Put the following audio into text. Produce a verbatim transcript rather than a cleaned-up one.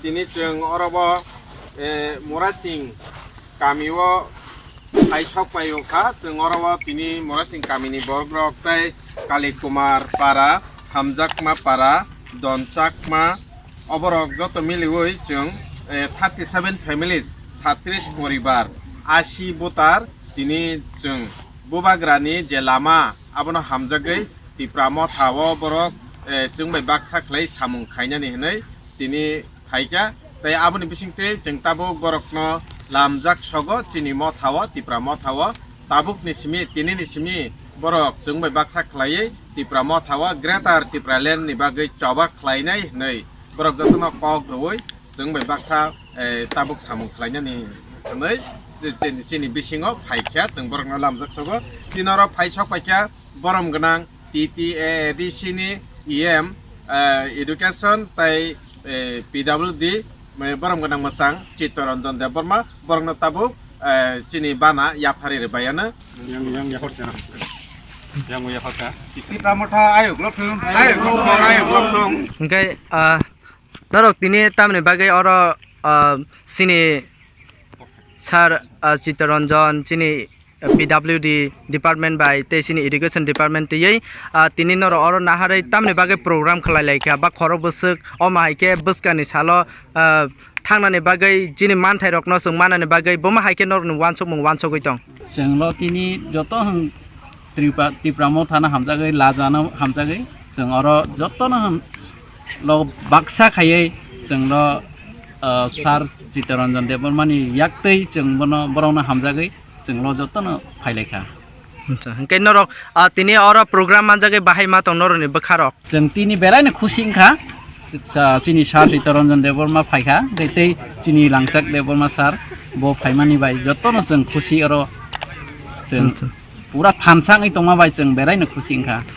Tini chwng orobo, eh, Murasing kamio hai sok pai wngkha. Chwng orobo tini Murasing kamini borok rok tei Kali Kumar para, Hamjakma para, Donchakma, oborok joto miliwi chwng, eh, thirty seven families, satris poribar, asi butar tini chwng bubagrani je lama abono hamjagwi Tipra Motha o borok, eh, chwng bai baksa khlai samung khainani hwnwi tini phaikha. Tei aboni bisingtwi chwng tabuk borokno lamjak sogo chini Motha o, Tipra Motha o. Tabukni simi, tinini simi borok chwng bai baksa khlaiwi Tipra Motha o Greater Tipraland ni bagwi choba khlainai hwnwi borok jotono kok rwui chwng bai baksa, eh, tabuk samung khlainani hwnwi chini, chini bisingo phaikha, chwng borokno lamjak sogo. Chini oro phai sok paikha borom gwnang T T A A D C ni E M, eh, education tei, eh, P W D, eh, borom gwnang mwchang Chittaranjan Debbarma, borokno tabuk, eh, chini bana yaphari rwbaiano. Yang, yang yaphar chana. Yang yaphar ka. Tipra Motha ayuk lok thung. Ayuk lok thung, ayuk lok thung. Hwnkhe, ah, norok tini tamni bagwi oro, ah, chini sir, ah, Chittaranjan, chini P W D department bai tei chini education department twiwi, ah, tini norok oro naharwi tamni bagwi program khlai lai kha ba khorok bwswk, omo hai khe bwskani salo, ah, thangnani bagwi chini manthai rokno chwng manani bagwi bomo hai khe norokni uansukmung uansugwi tong. Chwngno tini joto hwn Tripura, Tipra Mothano hamjagwi, lajano hamjagwi, chwng oro jotono hwn lo baksa khaiwi chwngno, ah, sir Chittaranjan Debbarmani yaktwi chwng bono, borokno hamjagwi chwngno jotono phailaikha. Acha, hwnkhe norok, ah, tini oro program manjagwi bahai ma tong norokni bwkharok? Chwng tini belaino khusi wngkha, cha-, chini sir Chittaranjan Debbarma phaikha, tei, tei chini Langchak Debbarma sir bo phaimani bai jotono chwng khusi oro chwng Acha. Pura thansa wngwi tongma bai chwng belaino khusi wngkha.